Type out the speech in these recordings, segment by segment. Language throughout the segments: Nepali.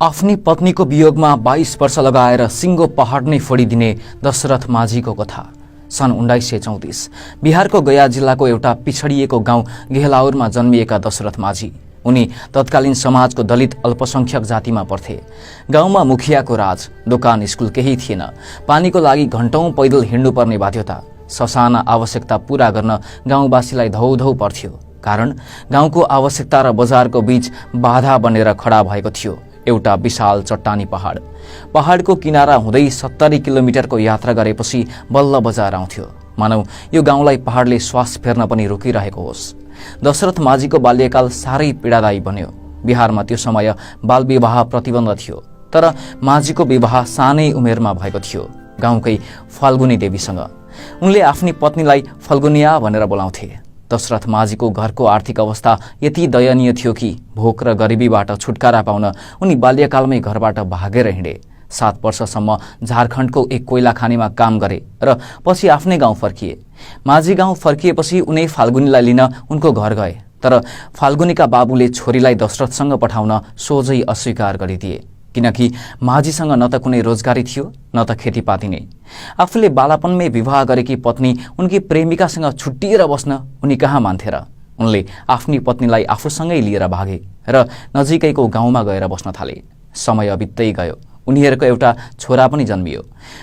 आफ्नी पत्नीको वियोगमा 22 वर्ष लगाएर सिङ्गो पहाड नै फोडिदिने दशरथ माझीको कथा। सन् 1934 बिहारको गया जिल्लाको एउटा पिछडिएको गाउँ गेहलाउरमा जन्मिएका दशरथ माझी। उनी तत्कालीन समाजको दलित अल्पसंख्यक जातिमा पर्थे। गाउँमा मुखियाको राज, दोकान, स्कुल केही थिएन। पानीको लागि घण्टौं पैदल हिँड्नुपर्ने बाध्यता, ससाना आवश्यकता पूरा गर्न गाउँवासीलाई धौधौ पर्थ्यो। कारण गाउँको आवश्यकता र बजारको बीच बाधा बनेर खडा भएको थियो एउटा विशाल चट्टानी पहाड। पहाडको किनारा हुँदै 70 किलोमिटरको यात्रा गरेपछि बल्ल बजार आउँथ्यो। मानौ यो गाउँलाई पहाडले श्वास फेर्न पनि रोकिरहेको होस्। दशरथ माझीको बाल्यकाल साह्रै पीडादायी बन्यो। बिहारमा त्यो समय बालविवाह प्रतिबन्ध थियो, तर माझीको विवाह सानै उमेरमा भएको थियो, गाउँकै फाल्गुनी देवीसँग। उनले आफ्नी पत्नीलाई फल्गुनिया भनेर बोलाउँथे। दशरथ माझीको घरको आर्थिक अवस्था यति दयनीय थियो कि भोक र गरिबीबाट छुटकारा पाउन उनी बाल्यकालमै घरबाट भागेर हिँडे। 7 वर्षसम्म झारखण्डको एक कोइला खानीमा काम गरे र पछि आफ्नै गाउँ फर्किए। माझी गाउँ फर्किएपछि उनी फाल्गुनीलाई लिन उनको घर गए, तर फाल्गुनीका बाबुले छोरीलाई दशरथसँग पठाउन सोझै अस्वीकार गरिदिए, किनकि माझीसँग न त कुनै रोजगारी थियो न त खेतीपाती नै। आफूले बालापनमै विवाह गरेकी पत्नी उनकी प्रेमिकासँग छुट्टिएर बस्न उनी कहाँ मान्थे र। उनले आफ्नी पत्नीलाई आफूसँगै लिएर भागे र नजिकैको गाउँमा गएर बस्न थाले। समय बित्दै गयो, उनीहरूको एउटा छोरा पनि जन्मियो।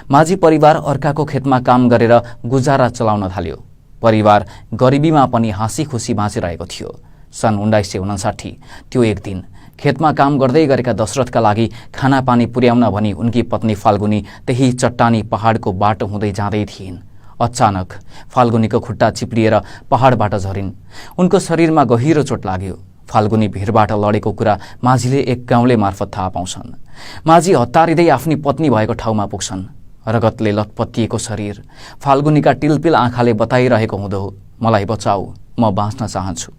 माझी परिवार अर्काको खेतमा काम गरेर गुजारा चलाउन थाल्यो। परिवार गरिबीमा पनि हाँसी खुसी बाँचिरहेको थियो। सन् 1959 त्यो एक दिन खेतमा काम गर्दै गरेका दशरथका लागि खानापानी पुर्याउन भनी उनकी पत्नी फाल्गुनी त्यही चट्टानी पहाडको बाटो हुँदै जाँदै थिइन्। अचानक फाल्गुनीको खुट्टा चिप्लिएर पहाडबाट झरिन्। उनको शरीरमा गहिरो चोट लाग्यो। फाल्गुनी भिरबाट लडेको कुरा माझीले एक गाउँले मार्फत थाहा पाउँछन्। माझी हतारिँदै आफ्नी पत्नी भएको ठाउँमा पुग्छन्। रगतले लतपतिएको शरीर, फाल्गुनीका टिलपिल आँखाले बताइरहेको हुँदो, मलाई बचाऊ, म बाँच्न चाहन्छु।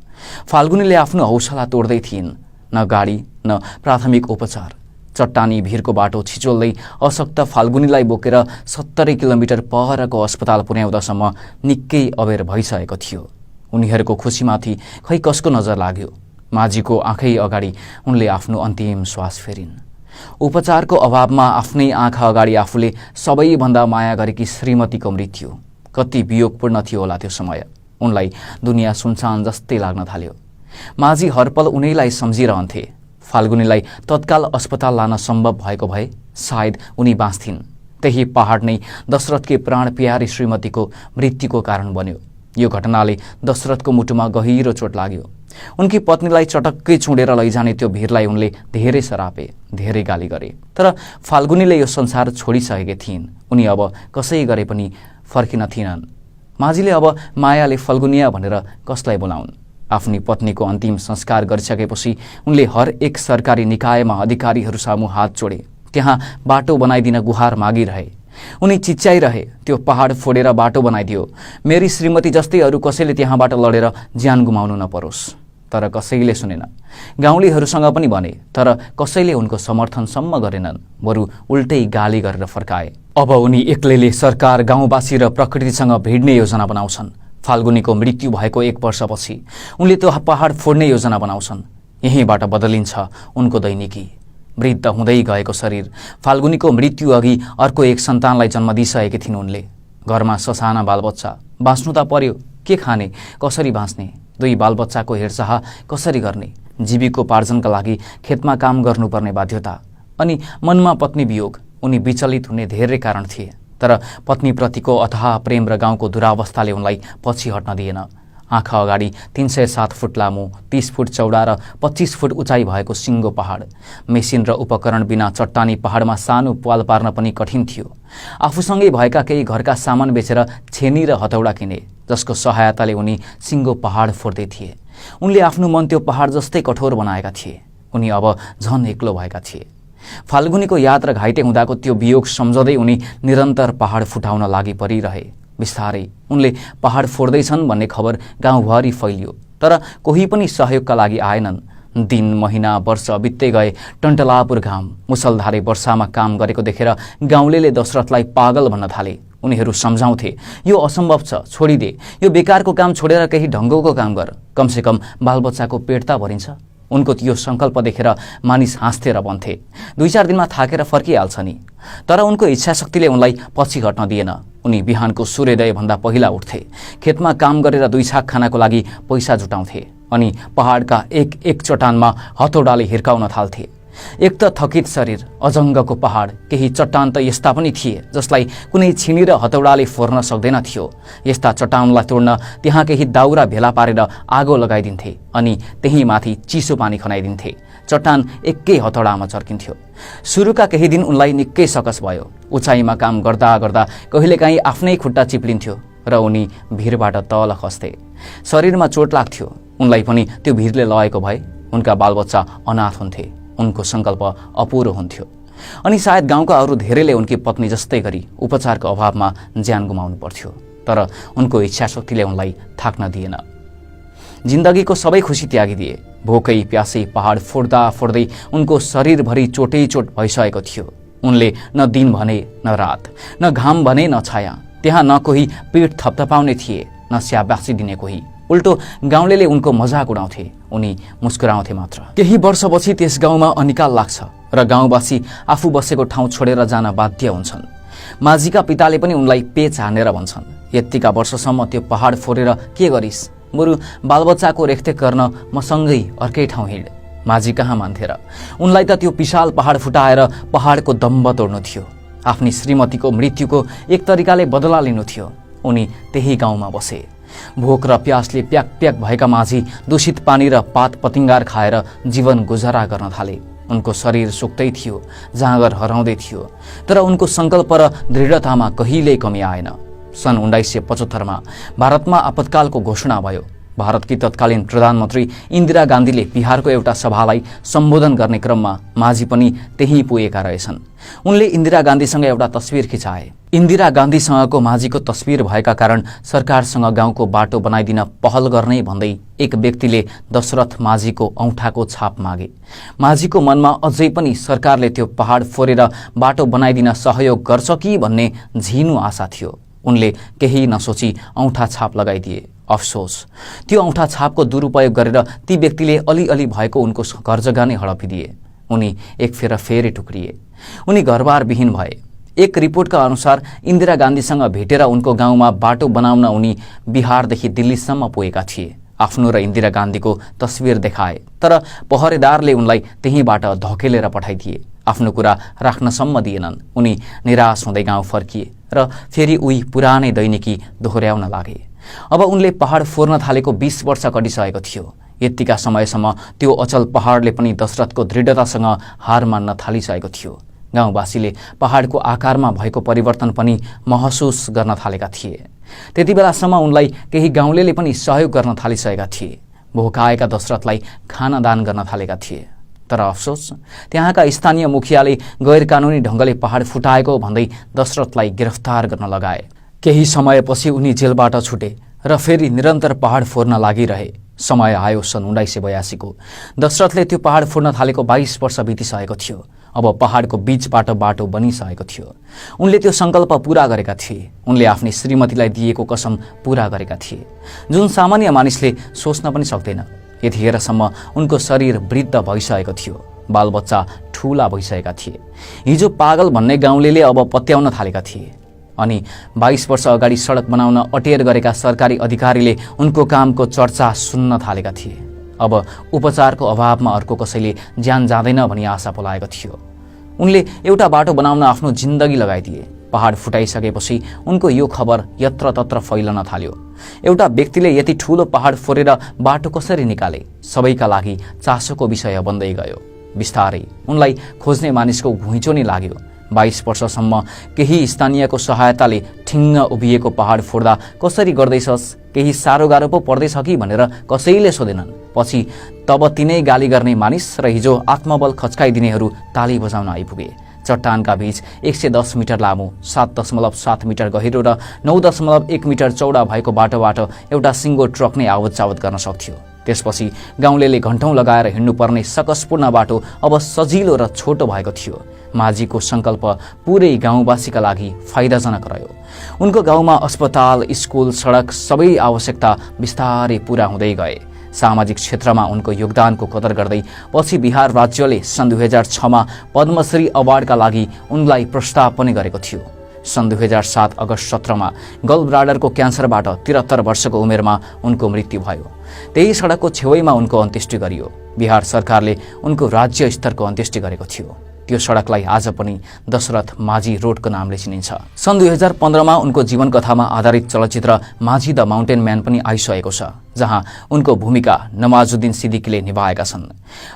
फाल्गुनीले आफ्नो हौसला तोड्दै थिइन्। न गाडी न प्राथमिक उपचार। चट्टानी भिरको बाटो छिचोल्दै अशक्त फाल्गुनीलाई बोकेर 70 किलोमिटर परको अस्पताल पुर्याउँदासम्म निकै अबेर भइसकेको थियो। उनीहरूको खुसीमाथि खै कसको नजर लाग्यो। माझीको आँखै अगाडि उनले आफ्नो अन्तिम श्वास फेरिन्। उपचारको अभावमा आफ्नै आँखा अगाडि आफूले सबैभन्दा माया गरेकी श्रीमतीको मृत्यु। कति वियोगपूर्ण थियो होला त्यो समय। उनलाई दुनियाँ सुनसान जस्तै लाग्न थाल्यो। माझी हरपल उनैलाई सम्झिरहन्थे। फाल्गुनीलाई तत्काल अस्पताल लान सम्भव भएको भए सायद उनी बाँच्थिन्। त्यही पहाड नै दशरथकी प्राण प्यारी श्रीमतीको मृत्युको कारण बन्यो। यो घटनाले दशरथको मुटुमा गहिरो चोट लाग्यो। उनकी पत्नीलाई चटक्कै चुडेर लैजाने त्यो भिरलाई उनले धेरै सरापे, धेरै गाली गरे। तर फाल्गुनीले यो संसार छोडिसकेकी थिइन्। उनी अब कसै गरे पनि फर्किन थिएनन्। माझीले अब मायाले फल्गुनिया भनेर कसलाई बोलाउन्। आफ्नी पत्नीको अन्तिम संस्कार गरिसकेपछि उनले हर एक सरकारी निकायमा अधिकारीहरू सामु हात जोडे। त्यहाँ बाटो बनाइदिन गुहार मागिरहे। उनी चिच्याइरहे, त्यो पहाड फोडेर बाटो बनाइदियो। मेरी श्रीमती जस्तै अरू कसैले त्यहाँबाट लडेर ज्यान गुमाउनु नपरोस्। तर कसैले सुनेन। गाउँलेहरूसँग पनि भने, तर कसैले उनको समर्थनसम्म गरेनन्, बरु उल्टै गाली गरेर फर्काए। अब उनी एक्लैले सरकार, गाउँवासी र प्रकृतिसँग भिड्ने योजना बनाउँछन्। फाल्गुनीको मृत्यु भएको 1 वर्षपछि उनले त्यो पहाड फोड्ने योजना बनाउँछन्। यहीँबाट बदलिन्छ उनको दैनिकी। वृद्ध हुँदै गएको शरीर। फाल्गुनीको मृत्यु अघि अर्को एक सन्तानलाई जन्म दिइसकेकी थिइन् उनले। घरमा ससाना बालबच्चा। बाँच्नु त पर्यो, के खाने, कसरी बाँच्ने, 2 बालबच्चाको हेरचाह कसरी गर्ने, जीविकोपार्जनका लागि खेतमा काम गर्नुपर्ने बाध्यता, अनि मनमा पत्नी वियोग। उनी विचलित हुने धेरै कारण थिए, तर पत्नीप्रतिको अथाह प्रेम र गाउँको दुरावस्थाले उनलाई पछि हट्न दिएन। आँखा अगाडि 307 फुट लामो, 30 फुट चौडा र 25 फुट उचाइ भएको सिङ्गो पहाड। मेसिन र उपकरण बिना चट्टानी पहाडमा सानो पाल पार्न पनि कठिन थियो। आफूसँगै भएका केही घरका सामान बेचेर छेनी र हतौडा किने, जसको सहायताले उनी सिङ्गो पहाड फोड्दै थिए। उनले आफ्नो मन त्यो पहाड जस्तै कठोर बनाएका थिए। उनी अब झन एक्लो भएका थिए। फाल्गुनीको याद र घाइते हुँदाको त्यो वियोग सम्झँदै उनी निरन्तर पहाड फुटाउन लागि परिरहे। बिस्तारै उनले पहाड फोड्दैछन् भन्ने खबर गाउँभरि फैलियो, तर कोही पनि सहयोगका लागि आएनन्। दिन, महिना, वर्ष बित्दै गए। टन्टलापुर घाम, मुसलधारे वर्षामा काम गरेको देखेर गाउँलेले दशरथलाई पागल भन्न थाले। उनीहरू सम्झाउँथे, यो असम्भव छ, छोडिदे, यो बेकारको काम छोडेर केही ढङ्गको काम गर, कमसेकम बालबच्चाको पेट त भरिन्छ। उनको त्यो सङ्कल्प देखेर मानिस हाँस्थे र भन्थे, 2-4 दिनमा थाकेर फर्किहाल्छ नि। तर उनको इच्छाशक्तिले उनलाई पछि हट्न दिएन। उनी बिहानको सूर्योदयभन्दा पहिला उठ्थे, खेतमा काम गरेर 2 छाक खानाको लागि पैसा जुटाउँथे अनि पहाडका एक चट्टानमा हथौडाले हिर्काउन थाल्थे। एक त थकित शरीर, अजङ्गको पहाड, केही चट्टान त यस्ता पनि थिए जसलाई कुनै छिनी र हथौडाले फोर्न सक्दैन थियो। यस्ता चट्टानलाई तोड्न त्यहाँ केही दाउरा भेला पारेर आगो लगाइदिन्थे अनि त्यही माथि चिसो पानी खनाइदिन्थे। चट्टान एकै हथौडामा चर्किन्थ्यो। सुरुका केही दिन उनलाई निकै सकस भयो। उचाइमा काम गर्दा गर्दा कहिलेकाहीँ आफ्नै खुट्टा चिप्लिन्थ्यो र उनी भिरबाट तल खस्थे। शरीरमा चोट लाग्थ्यो। उनलाई पनि त्यो भिरले लगेको भए उनका बालबच्चा अनाथ हुन्थे। उनको सङ्कल्प अपुरो हुन्थ्यो अनि सायद गाउँका अरू धेरैले उनकी पत्नी जस्तै गरी उपचारको अभावमा ज्यान गुमाउनु पर्थ्यो। तर उनको इच्छाशक्तिले उनलाई थाक्न दिएन। जिन्दगीको सबै खुसी त्यागिदिए। भोकै प्यासै पहाड फोड्दा फोड्दै उनको शरीरभरि चोटै चोट भइसकेको थियो। उनले न दिन भने न रात, न घाम भने न छाया। त्यहाँ न कोही पेट थपथपाउने थिए, न स्याबासी दिने कोही। उल्टो गाउँलेले उनको मजाक उडाउँथे, उनी मुस्कुराउँथे मात्र। केही वर्षपछि त्यस गाउँमा अनिकाल लाग्छ र गाउँवासी आफू बसेको ठाउँ छोडेर जान बाध्य हुन्छन्। माझीका पिताले पनि उनलाई पेच हानेर भन्छन्, यतिका वर्षसम्म त्यो पहाड फोरेर के गरिस्? बरु बालबच्चाको रेखदेख गर्न मसँगै अर्कै ठाउँ हिँड। माझी कहाँ मान्थे र? उनलाई त त्यो विशाल पहाड फुटाएर पहाडको दम्ब तोड्नु थियो। आफ्नी श्रीमतीको मृत्युको एक तरिकाले बदला लिनु थियो। उनी त्यही गाउँमा बसे। भोक र प्यासले प्याक प्याक भएका माझी दूषित पानी र पात पतिङ्गार खाएर जीवन गुजारा गर्न थाले। उनको शरीर सुक्दै थियो, जाँगर हराउँदै थियो, तर उनको सङ्कल्प र दृढतामा कहिल्यै कमी आएन। सन् 1975 भारतमा आपतकालको घोषणा भयो। भारतकी तत्कालीन प्रधानमन्त्री इन्दिरा गान्धीले बिहारको एउटा सभालाई सम्बोधन गर्ने क्रममा माझी पनि त्यही पुगेका रहेछन्। उनले इन्दिरा गान्धीसँग एउटा तस्बिर खिचाए। इन्दिरा गान्धीसँगको माझीको तस्बिर भएका कारण सरकारसँग गाउँको बाटो बनाइदिन पहल गर्ने भन्दै एक व्यक्तिले दशरथ माझीको औँठाको छाप मागे। माझीको मनमा अझै पनि सरकारले त्यो पहाड फोरेर बाटो बनाइदिन सहयोग गर्छ कि भन्ने झिनो आशा थियो। उनले केही नसोची औँठा छाप लगाइदिए। अफसोस, त्यो औँठा छापको दुरुपयोग गरेर ती व्यक्तिले अलिअलि भएको उनको घरजग्गा नै हडपिदिए। उनी एक फेर फेरि टुक्रिए। उनी घरबार विहीन भए। एक रिपोर्टका अनुसार इन्दिरा गान्धीसँग भेटेर उनको गाउँमा बाटो बनाउन उनी बिहारदेखि दिल्लीसम्म पुगेका थिए। आफ्नो र इन्दिरा गान्धीको तस्बिर देखाए, तर पहरेदारले उनलाई त्यहीँबाट धकेलेर पठाइदिए। आफ्नो कुरा राख्नसम्म दिएनन्। उनी निराश हुँदै गाउँ फर्किए र फेरि उही पुरानै दैनिकी दोहोर्याउन लागे। अब उनले पहाड फोर्न थालेको 20 वर्ष कटिसकेको थियो। यतिका समयसम्म त्यो अचल पहाडले पनि दशरथको दृढतासँग हार मान्न थालिसकेको थियो। गाउँवासीले पहाडको आकारमा भएको परिवर्तन पनि महसुस गर्न थालेका थिए। त्यति बेलासम्म उनलाई केही गाउँलेले पनि सहयोग गर्न थालिसकेका थिए। भोकाएका दशरथलाई खाना दान गर्न थालेका थिए। तर अफसोस, त्यहाँका स्थानीय मुखियाले गैर कानुनी ढङ्गले पहाड फुटाएको भन्दै दशरथलाई गिरफ्तार गर्न लगाए। केही समयपछि उनी जेलबाट छुटे र फेरि निरन्तर पहाड फोर्न लागिरहे। समय आयो सन् 1982 को। दशरथले त्यो पहाड फोर्न थालेको 22 वर्ष बितिसकेको थियो। अब पहाडको बीचबाट बाटो बनिसकेको थियो। उनले त्यो सङ्कल्प पूरा गरेका थिए। उनले आफ्नी श्रीमतीलाई दिएको कसम पूरा गरेका थिए, जुन सामान्य मानिसले सोच्न पनि सक्दैन। यतिखेरसम्म उनको शरीर वृद्ध भइसकेको थियो। बालबच्चा ठूला भइसकेका थिए। हिजो पागल भन्ने गाउँलेले अब पत्याउन थालेका थिए अनि 22 वर्ष अगाडि सडक बनाउन अटेर गरेका सरकारी अधिकारीले उनको कामको चर्चा सुन्न थालेका थिए। अब उपचारको अभावमा अर्को कसैले ज्यान जाँदैन भनी आशा पलाएको थियो। उनले एउटा बाटो बनाउन आफ्नो जिन्दगी लगाइदिए। पहाड फुटाइसकेपछि उनको यो खबर यत्रतत्र फैलन थाल्यो। एउटा व्यक्तिले यति ठूलो पहाड फोरेर बाटो कसरी निकाले, सबैका लागि चासोको विषय बन्दै गयो। बिस्तारै उनलाई खोज्ने मानिसको घुइँचो नै लाग्यो। 22 वर्षसम्म केही स्थानीयको सहायताले ठिङ्ग उभिएको पहाड फोड्दा कसरी गर्दैछस्, केही साह्रो गाह्रो पो पर्दैछ कि भनेर कसैले सोधेनन्। पछि तब तिनै गाली गर्ने मानिस र हिजो आत्मबल खच्काइदिनेहरू ताली बजाउन आइपुगे। चट्टानका बीच 110 मिटर लामो, 7.7 मिटर गहिरो र 9.1 मिटर चौडा भएको बाटोबाट एउटा सिङ्गो ट्रक नै आवत जावत गर्न सक्थ्यो। त्यसपछि गाउँलेले घण्टौँ लगाएर हिँड्नुपर्ने सकसपूर्ण बाटो अब सजिलो र छोटो भएको थियो। माझीको सङ्कल्प पुरै गाउँवासीका लागि फाइदाजनक रह्यो। उनको गाउँमा अस्पताल, स्कुल, सडक सबै आवश्यकता बिस्तारै पूरा हुँदै गए। सामाजिक क्षेत्रमा उनको योगदानको कदर गर्दै पछि बिहार राज्यले सन् 2006मा पद्मश्री अवार्डका लागि उनलाई प्रस्ताव पनि गरेको थियो। सन् 2007 अगस्त 17मा गल ब्लाडरको क्यान्सरबाट 73 वर्षको उमेरमा उनको मृत्यु भयो। त्यही सडकको छेउमा उनको अन्त्येष्टि गरियो। बिहार सरकारले उनको राज्य स्तरको अन्त्येष्टि गरेको थियो। त्यो सडकलाई आज पनि दशरथ माझी रोडको नामले चिनिन्छ। सन् 2015मा उनको जीवन कथामा आधारित चलचित्र माझी द माउन्टेन म्यान पनि आइसकेको छ, जहाँ उनको भूमिका नवाजुद्दिन सिद्दिकीले निभाएका छन्।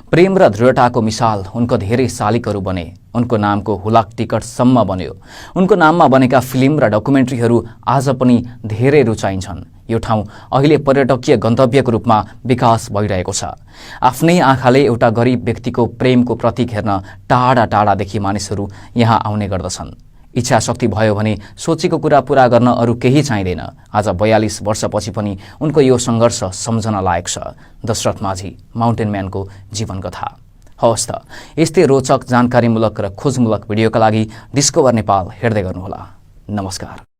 प्रेम र दृढताको मिसाल उनको धेरै शालिकहरू बने। उनको नामको हुलाक टिकटसम्म बन्यो। उनको नाममा बनेका फिल्म र डकुमेन्ट्रीहरू आज पनि धेरै रुचाइन्छन्। यो ठाउँ अहिले पर्यटकीय गन्तव्यको रूपमा विकास भइरहेको छ। आफ्नै आँखाले एउटा गरिब व्यक्तिको प्रेमको प्रतीक हेर्न टाढा टाढादेखि मानिसहरू यहाँ आउने गर्दछन्। इच्छा शक्ति भयो भने सोचेको कुरा पूरा गर्न अरू केही चाहिँदैन। आज 42 वर्षपछि पनि उनको यो सङ्घर्ष सम्झन लायक छ। दशरथ माझी माउन्टेन म्यानको जीवन कथा। हवस् त, यस्तै रोचक जानकारीमूलक र खोजमूलक भिडियोका लागि डिस्कभर नेपाल हेर्दै गर्नुहोला। नमस्कार।